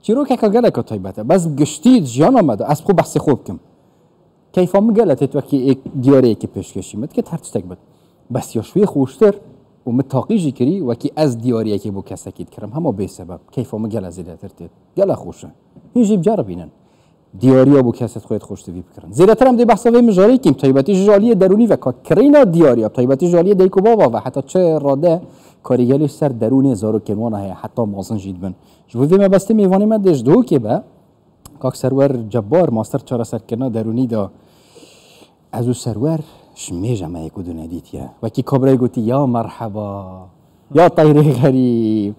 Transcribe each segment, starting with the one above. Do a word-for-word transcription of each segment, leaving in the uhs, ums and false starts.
Çîrokeka geleka taybet e. Bes giştî jiyana me de ez xwe behsê xwe bikim. Keyfa min gele têt wekî êk diyariyekî pêşkêşî min dikit her tiştek bit. Bes ya şwê xweştir û min taqî jî kirî wekî ez diyariyekê bo kesekî dikirim. Hema bê sebeb. Keyfa min gele zêdetir têt. Gele xweş e. Hîn jî biceribînin. Diyariya bo kesê xwe yê xweş divî bikirin. Zêdetir em dê behsa vê mijarê kîm, taybetî ji aliyê derûnî ve ka kirîna diyariya, taybetî ji aliyê dayik û bava ve heta çi rade karîgerî ser derûnê zarokên wan heye, heta mezin jî dibin. Ji bo vê mebestê mêvanê me dê ji Duhokê be, kak Serwer Cebbar, master çareserkirina derûnî de. Ez û Serwer ji mêja me yek û du nedîtiye. Wekî kabrayê gotî, ya merheba, ya teyrê xerîb.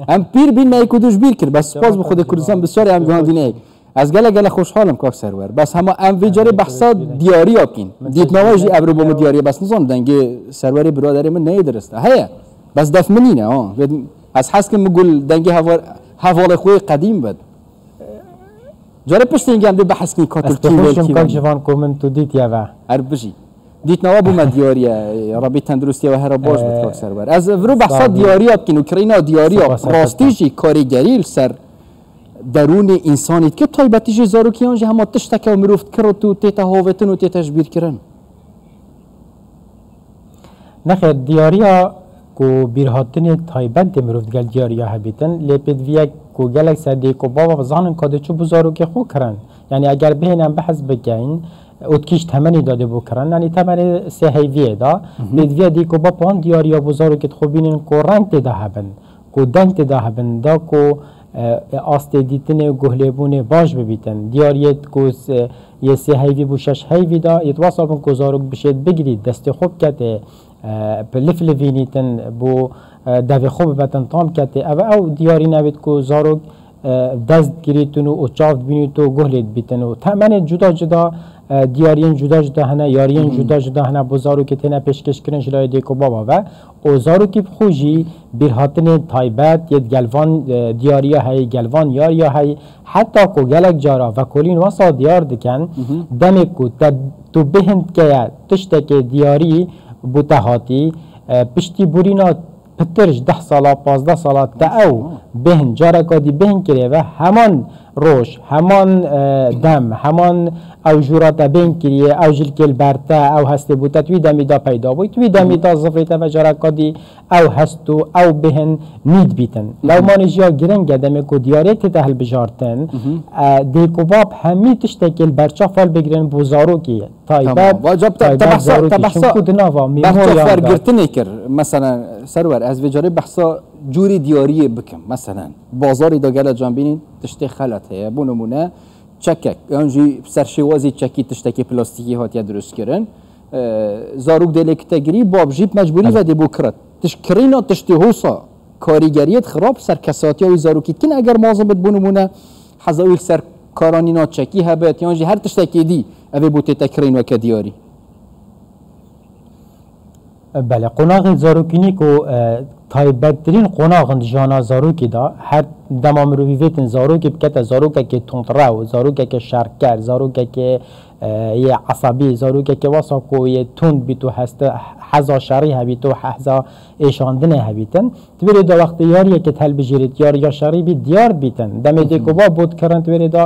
Em pîr bîn, me yek û du ji bîr kir. Bes spas bi Xwedê Kurdistan bi sorê em gihandîne yek. Ez gele gele xweşhal im kak Serwer. Bes hema em vê carê behsa diyariya bikîn. Dîtnava jî evro bo min diyariye. Bes nizam dengê Serwerê biraderê min neyê dirist e. Heye. Bes def min nîne ha. Vê-, ez hez kim min gul dengê heval-, hevalê xwe yê qedîm bid. Carê piştî hingê em dê behs kîn ka tu kî wê, kî wê. Kak Civan, ku min tu dîtiye ve. Her bijî. Dîtnawa bû me diyariye. Rebî tenduristiye we here baş bit kak Serwer. Ez viro behsa diyariya bikîn û kirîna diyariya. Rastî jî karîgerî li ser derûnê însanî dike, taybetî jî zarokiyan jî hema tişteke mirov dikir û tu tête havêtin û tête ji bîr kirin. Nexêr, diyariya ku bîrhatinê taybet dê mirov digel diyariya hebîtin, lê pêdiviyek ku gelek ser dêk û bava bizanin ka dê çi bo zarokê xwe kirin. Yanî eger bihêne em behs bikeyin, û tikî ji temenê de dê bo kirin, yanî temenê sê heyviyê de, pêdiviya dêk û bapan diyariya bo zarokê xwe bînin ku reng tê de hebin, ku deng tê de hebin, da ku, e, e, astê dîtinê û guhlêbûnê baş bibîtin. Diyariyê ku s-, yê sê heyvî bo şeş heyvî de, yê wesa bin ku zarok bişêt bigirît, destê xwe biketê, e, bi lif livînîtin, bo, e, devê xwe bibetin tam ketê. Ev ew diyarî nebêt ku zarok, e, dest girîtin û, û çav dibînît û guhlê dibîtin û temenê cuda cuda, e, diyariyên cuda cuda hene, yariyên cuda cuda hene bo zarokê têne pêşkêşkirin ji layê dêk û bava ve. Û zarokî bi xwe jî bîrhatinên taybet yê digel van, e, diyariya heyî, gel van yariya heyî, heta ku gelek cara vekolîn wesa diyar dikin, demê ku te, tu bêhn dikeye tiştekê diyarî bo te hatî, e, piştî borîna pitir ji deh sala, pazdeh sala te ew bêhn, careka dî bêhn kirê ve, heman roj, heman, e, dem, heman ew jûra te bêhn kiriye, ew jilkê li ber te, ew hestê bo te, tu wî demî de peyda bûy, tu wî demî de zivrê te ve careka dî ew hest û ew bêhn nî dibîtin. Lewmanê jî ya giring e, demê ku diyarê tête hilbijartin, e, dêk û bab hemî tiştekê li berçav hilbigirin bo zarokê. Taybet, taybet zarokî, çimku di nava memoriyan de. Behsa fergirtinê kir. Meselen, Serwer, ez vê carê behsa cûrê diyariyê bikim. Meselen, bazarê de gele can bînîn, tiştê xelet heye. Bo nimûne, çekek, yan jî ser şêwazî çekî tiştekî plastîkî hatiye dirustkirin. E, zarok dê lê kite girî, bab jî bi mecbûrî ve dê bo kiret. Tişt kirîna tiştê hosa karîgeriyêt xirab ser kesatiya wî zarokî dikin, eger mazin bit, bo nimûne, heza wî li ser karanîna çekî hebit, yan jî her tiştekê dî, ev ê bo tête kirîn weke diyarî. Belê, qonaxê zarokînî ku, e, taybettirîn qonax in di jiyana zarokî de, her dema mirovî vêtin zarokê bikete zarokekê tundrew, zarokekê şerker, zarokekê, e, yê esebî, zarokekê wesa ku yê tund bît û heste, heza şerî hebît û heza êşandinê hebîtin. Di wê rê de wextê yariyekê helbijêrît, yariya şerî bî diyar bîtin. Demê dêk û bab bo dikirin, di wê rê de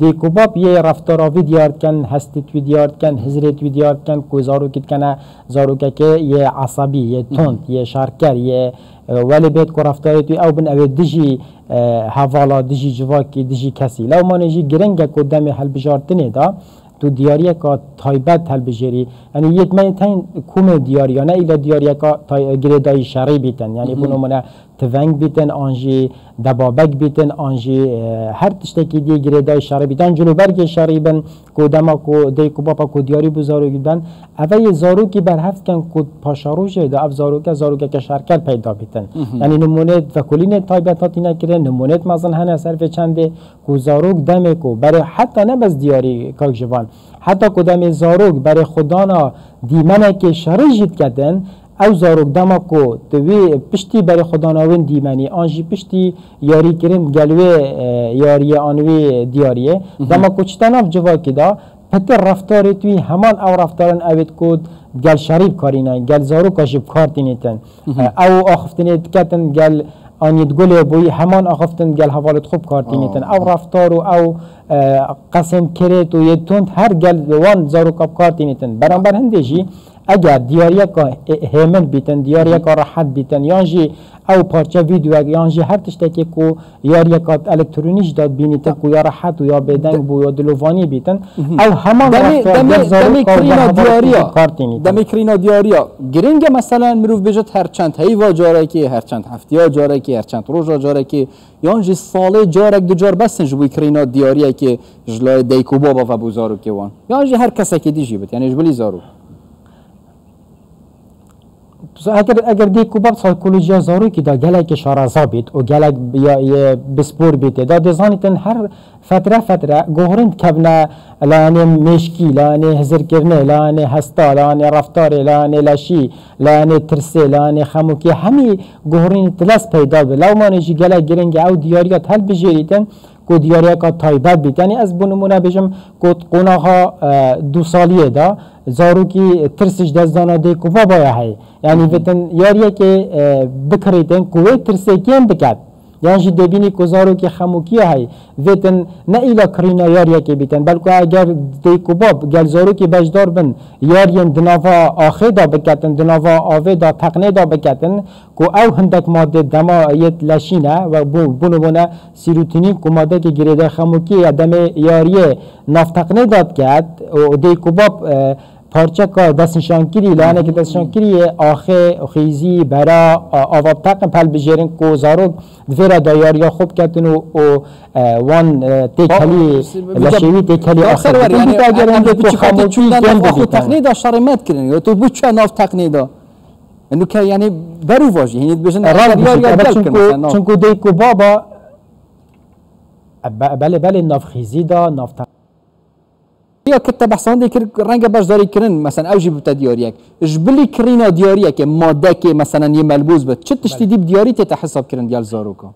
dêk û bab yê reftara vî diyar dikin, hestê wî diyar dikin, hizrê wî diyar dikin, ku zarokî dikene zarokekê yê esebî, yê tund, yê şerker, yê, e, welê bêt ku reftarê wî ew bin, ew ê dijî, e, hevala, dijî civakî, dijî kesî. Lewmanê jî giring e ku demê helbijartinê de tu diyariyeka taybet helbijêrî. Yanî yêt me tên komê diyariya, ne île diyariyeka tay-, girêdayî şerî bîtin. Yanî bo nimûne tiveng bîtin, an jî debabek bîtin, an jî, e, her tiştekî dî girêdayî şerî bîtin. An cilûbergê şerî bin, ku dema ku dayik û baba ku diyarî bo zarokî dibin, eve yê zarokî berhev dikin ku paşerojê de ev zaroke, zarokeke şerker peyda bîtin. Yanî nimûnê vekolînê taybet hatîne kirin, nimûnê mezin hene ser vê çendê, ku zarok demê ku berê heta ne bes diyarî kak Jivan, heta ku demê zarok berê xwedana dîmenekê şerî jî diketin, ew zarok dema ku di wî piştî berê xwedana wên dîmenî an jî piştî yarîkirin gel wê, e, yariyê an wê diyariyê, dema ku çite nav civakî de, pitir reftarê wî heman ew reftarin ewêt ku gel şerî bikarînin, gel zaroka jî bikar tînîtin. E, ew axiftinê diketin gel An yê digulê bûyî heman axiftin gel hevalêt xwe bi kar tînîtin. Ew reftar û ew, e, qesên kirêt û yê tund her gel wan zaroka bi kar tînîtin. Beramber hindê jî eger diyariyeka hê-, hêmin bîtin, diyariyeka rehet bîtin, yan jî ew parçe vîdyoyek, yan jî her tiştekê ku yariyeka elektronî jî da dibînîtin ku ya rehet û ya bêdeng bû, ya dilovanî bîtin, ew heman Demê, reftar demê, gel demê zaroka û gel kirîna hevalêt xwe diyariya. bi kar tînîtin. Demê kirîna diyariya. Giring e, meselen, mirov bêjit her çend heyva carekê, her çend heftiya carekê, her çend roja carekê, yan jî salê carek du car bes in ji bo kirîna diyariyekê ji layê dayik û baba ve bo zarokê wan. Yan jî her kesekê dî jî bit, yanî ji bilî zarok. Eger, eger dayik û bab psîkolojiya zarokî de gelekê şareza bît û gelek ya, yê bispor bît, da dê zanîtin her fetre fetre guhurîn dikevne layanê mêşkî, layanê hizirkirinê, layanê hesta, layanê reftarê, layanê leşî, layanê tirsê, layanê xemokî, hemî guhurîn tilez peyda bi. Lewmanê jî gelek giring e ew diyariya helbijêrîtin ku diyariyeka taybet bît. Yanî ez bo nimûne bêjim ku qonaxa, e, du saliyê de zarokî tirs ji destdana dayik û babaya heye. Yanî vêtin yariyekê, e, bikirîtin ku wê tirsê kêm biket. Yan jî dê bînî ku zarokê xemokî heye. Vêtin ne îla kirîna yariyekê bîtin. Belku eger dayik û bab gel zarokê beşdar bin, yariyên di nava axê de biketin, di nava avê de, teqnê de biketin, ku ew hindek madê dema yê leşî ne, we bû, bû nimûne sîrotînîn ku madekê girêdayî xemokî ye, demê yariyê nav teqnê de diket û dayik û bab, e, parçeka destnîşankirî, layanekî destnîşankirî yê axê, xîzî, bera, a, ava bi teqin helbijêrin ku zarok di vê re de yariya xwe biketin û, û, e, wan, e, têkelî leşê wî têkelî axê bikin. Bîte eger hindê ku xemokî kêm bibîtin. Teqnê de şerê me dikirin. Tu bû çi nav teqnê de? Nûke, yanî, berû vajî, hînî dibêjin, Rast eger bû, yar, yar ebe gel çinku, kir, mesela, nav. Çinku dayik û baba, e, be-, belê, belê, nav xîzî da, nav te- Ya kir te behsa hindê kir, renge beşdarî kirin, mesela, ew jî bibte diyariyek. Ji bilî kirîna diyariyekê, madekê, mesela, yê melbûz bit, çi tiştî Belê. dî bi diyarî tête hesab kirin gel zaroka?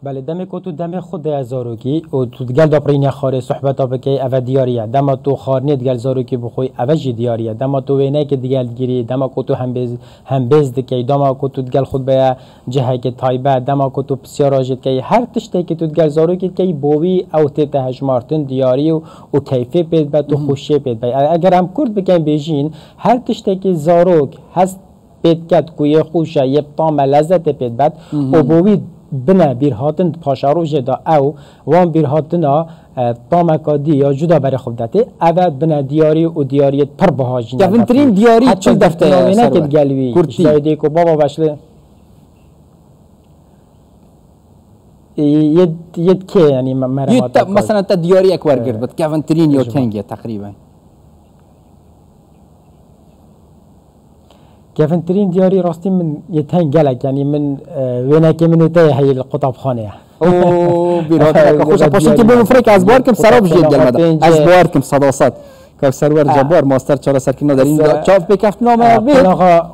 Belê, demê ku tu demê xwe de zarokî û tu digel de pirîne xwarê sohbeta bikey, eve diyarî ye. Dema tu xwarinê digel zarokî bixwî, eve jî diyarî ye. Dema tu wêneyekê digel girî, dema ku tu hembêz, hembêz dikey, dema ku tu digel xwe beye cihekê taybet, dema ku tu pisyara jê dikey, her tiştekî tu digel zarokî dikey, bo wî ew tête hejmartin diyarî û, û keyfê pê dibe, tu Mhm. xweşiyê pê dibe. E-, eger em kurt bikin bêjîn, her tiştekî zarok hest pê diket ku yê xweş e, yê bi tam e, lezzetê pê dibet Mhm. û bo wî bine bîrhatin di paşerojê de ew wan bîrhatina, e, tameka dî ya cuda berê xwe bidetê, ev e bine diyarî û diyariyê pir biha jî Kevintirîn diyarî çil defte ye, Serwer? Gel wî, Kurtî. Ji dayê dê ku baba veşli, e, yê, yê kê, yanî, me-, merema Yê te, te kay. Mesela te diyariyek wergirt Evet. bit, kevintirîn ya Ji keng e teqrîben? Kevintirîn diyarî rastî min yê teng gelek, yanî min, e, wênekê min û te yê heyî li qutabxanê ye. Oo, bîr hatine ka xweş e. Paşê kî bimifrek ez bar kim, serab jê gelme de. Ez bar kim, seda sed. Ka Serwer Cebar, master çareserkirina derîn de çav pêkeftina me ya bê. Qonaxa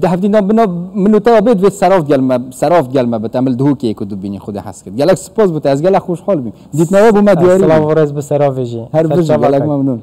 Di hevdîna bina min û te ya bê divê seraf gelme, seraf gelme bi temil duhûkê ku dibînî Xwedê hez kir. Gelek spas bo te, ez gelek xweşhal bîm. Dîtnawa bû me diyarî. Silav û rêz bi seravê jî. Her bijî, gelek memnûn.